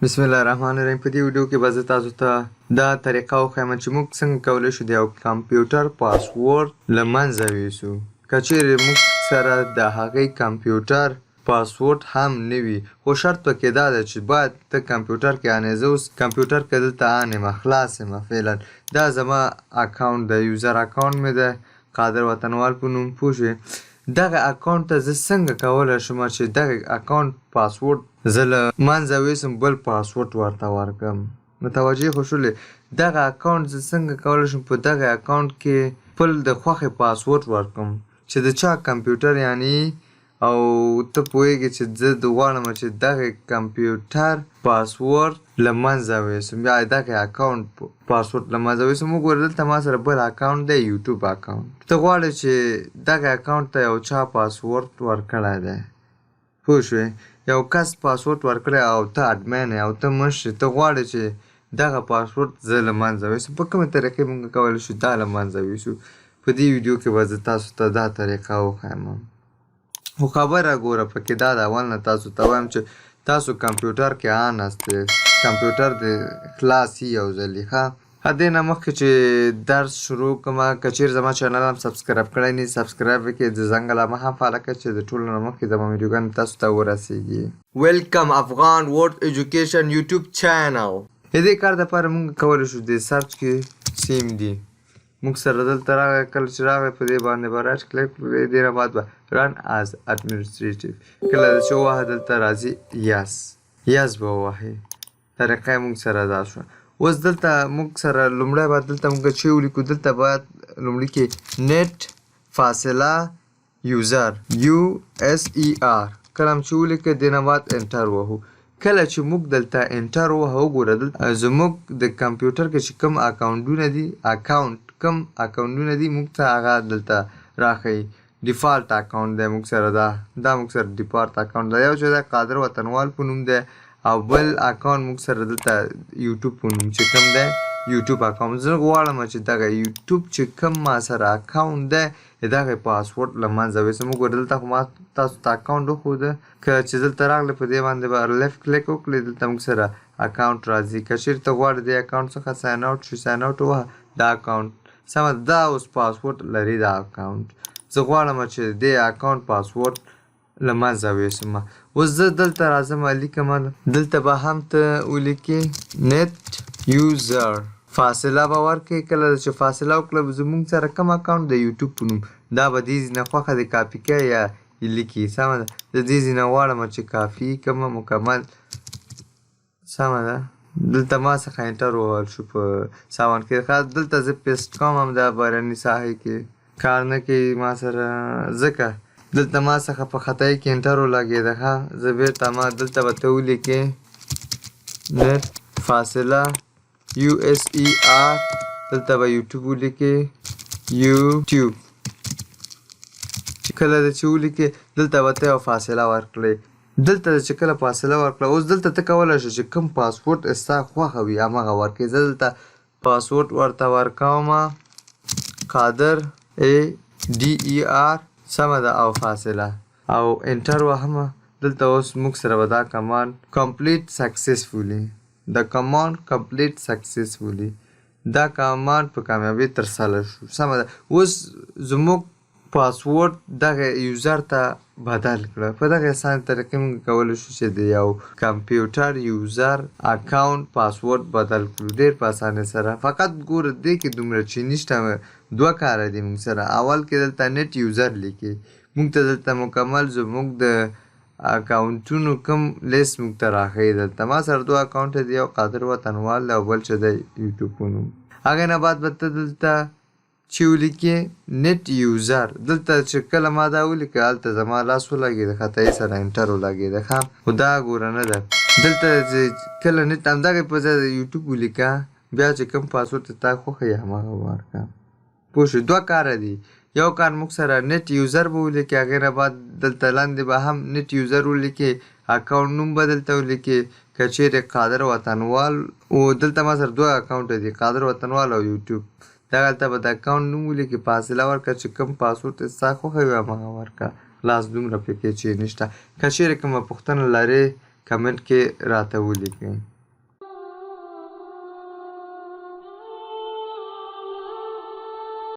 بسم الله الرحمن الرحیم. په دې ویډیو کې به زه تاسو ته دا طریقه وښایم چې موږ څنګه کولی شو د یو کمپیوټر پاسورډ له منځه ویسو، که چیرې موږ سره د هغې کمپیوټر پاسورډ هم نه وي، خو شرط پکې دا دی چې باید ته کمپیوټر کې آن. زه اوس کمپیوټر کې دلته آن یم، خلاص یم. فعلا دا زما اکاونټ دی، user اکاونټ مې دی، قادر وطنوال په نوم. پوه شوې؟ دغه اکاونټ ته زه څنګه کولی شم چې دغه اکاونټ پاسورډ زه له منځه ویسم، بل پاسورډ ورته ورکړم؟ متوجه خو شولې؟ دغه اکاونټ زه څنګه کولی شم په دغه اکاونټ کې خپل د خوښې پاسورډ ورکړم چې د چا کمپیوټر یعنی او ته پوهېږې چې زه غواړم چې دغه کمپیوټر پاسورډ له منځه ویسم یا دغه اکاونټ پاسورډ له منځه ویسم. وګوره، دلته ما سره بل اکاونټ دی، یوټیوب اکاونټ. ته غواړې چې دغه اکاونټ ته یو چا پاسورډ ورکړی دی، پوه شوې؟ یو کس پاسورډ ورکړی او ته ادمین او ته مشر، ته غواړې چې دغه پاسورډ زه له منځه ویسم. په کومې طریقې موږ کولی شو دا له منځه ویسو؟ په دې ویډیو کې به زه تاسو ته دا طریقه وښایم. خو خبره ګوره پکې دا ده، اول نه تاسو ته وایم چې تاسو کمپیوټر کې آن استئ، کمپیوټر دې خلاص یو ځلې. ښه، دې نه مخکې چې درس شروع کړم، که چیرې زما چینل هم subscribe کړی نه، subscribe وکړئ، د زنګ علامه هم فعاله کړئ چې د ټولو نه مخکې زما ویډیوګانې تاسو ته ورسیږي. Welcome Afghan World Education YouTube channel. د دې کار دپاره موږ کولی شو د search کې CMD موږ سره دلته راغی. کله چې راغی، په دې باندې به right click کړو. دې نه بعد به run as administrative کله چې ووهه، دلته راځي yes، yes به ووهئ. طریقه یې موږ سره دا شوه. اوس دلته موږ سره لومړی باید دلته موږ چې ولیکو، دلته باید لومړي کې net فاصله user، USER کله چې ولیکه، دې نه بعد enter وهو. کله چې موږ دلته enter ووهو، وګوره، دلته زموږ د کمپیوټر کې چې کوم اکاونټونه دي، اکاونټ کوم اکاونټونه دي، موږ ته هغه دلته راښیي. default اکاونټ دی موږ سره، دا موږ سره default اکاونټ دی. یو چې د قادر وطنوال په نوم دی او بل اکاونټ موږ سره دلته یوټیوب په نوم چې کوم دی، یوټیوب اکاونټ. زه غواړم چې دغه یوټیوب چې کوم ما سره اکاونټ دی، دغه پاسورډ له منځه ویسم. وګوره، دلته خو ما تاسو ته اکاونټ وښوده. که چې دلته راغلې، په دې باندې به left click وکړې، دلته موږ سره اکاونټ راځي. که چیرته غواړې دې اکاونټ څخه sign out شي، sign out ووهه. دا اکاونټ سمه، دا اوس پاسورډ لري دا اکاونټ. زه غواړم چې دې اکاونټ پاسورډ له منځه ویسم. اوس زه دلته راځم، لیکم، دلته به هم ته ولیکې net user، فاصله به ورکړې. کله چې فاصله وکړه، زموږ سره کوم اکاونټ د یوټیوب په نوم، دا به دې ځای نه خوښه دې کاپي کوې یا لیکي. سمه ده، د دې ځای نه غواړم چې کاپي کړم مکمل. سمه ده، دلته ما څخه enter ووهل شو په سامان کې. ښه، دلته زه paste کوم هم، دا باراني ساحې کې کار نه کوي ما سره، ځکه دلته ما څخه په خطایي کې enter ولګېده. ښه، زه بیرته ما دلته به ته ولیکې net فاصله USER، دلته به یوټیوب ولیکې، یوټیوب. کله چې ولیکې، دلته به ته یو فاصله ورکړې. دلته چې کله فاصله ورکړه، اوس دلته ته کولی شې چې کوم پاسورډ ستا خوښه وي، هماغه ورکړې. زه دلته پاسورډ ورته ورکوم قادر ADER، سمه ده، او فاصله او enter وهم. دلته اوس موږ سره به دا command complete successfully، the command complete successfully، دا command په کامیابی ترسره شو. سمه ده، اوس زموږ پاسورډ دغه user ته بدل کړه. په دغه اسانه طریقې موږ کولی شو چې د یو کمپیوټر user اکاونټ پاسورډ بدل کړو ډیر په اسانۍ سره. فقط ګوره، دې کې دومره چې نشته، دوه کاره دي موږ سره. اول کې دلته net user لیکي، موږ ته دلته مکمل زموږ د اکاونټونو کوم لیست موږ ته راښیي. دلته ما سره دوه اکاونټ دي، یو قادر وطنوال دی او بل چې دی یوټیوب په نوم. هغې نه بعد به ته دلته چې ولیکې net user، دلته چې کله ما دا ولیکه، هلته زما لاس ولګېده، خطایي سره enter ولګېده. ښه، خو دا ګوره نه ده. دلته چې کله net همدغې په ځای یوټیوب ولیکه، بیا چې کوم پاسورډ ته تا خوښه یې، هماغه ورکړه. پوه شوې؟ دوه کاره دي. یو کار موږ سره net user به ولیکې، هغې نه بعد دلته لاندې به هم net user ولیکې، اکاونټ نوم به دلته ولیکې. که چیرې قادر وطنوال او دلته ما سره دوه اکاونټ دي، قادر وطنوال او یوټیوب، دغلته به د اکاونټ نوم ولیکې، فاصله ورکړه، چې کوم پاسورډ ستا خوښه وي، هماغه ورکړه. خلاص، دومره پکې چې نشته. که چیرې کومه پوښتنه لرې، کمنټ کې راته ولیکئ.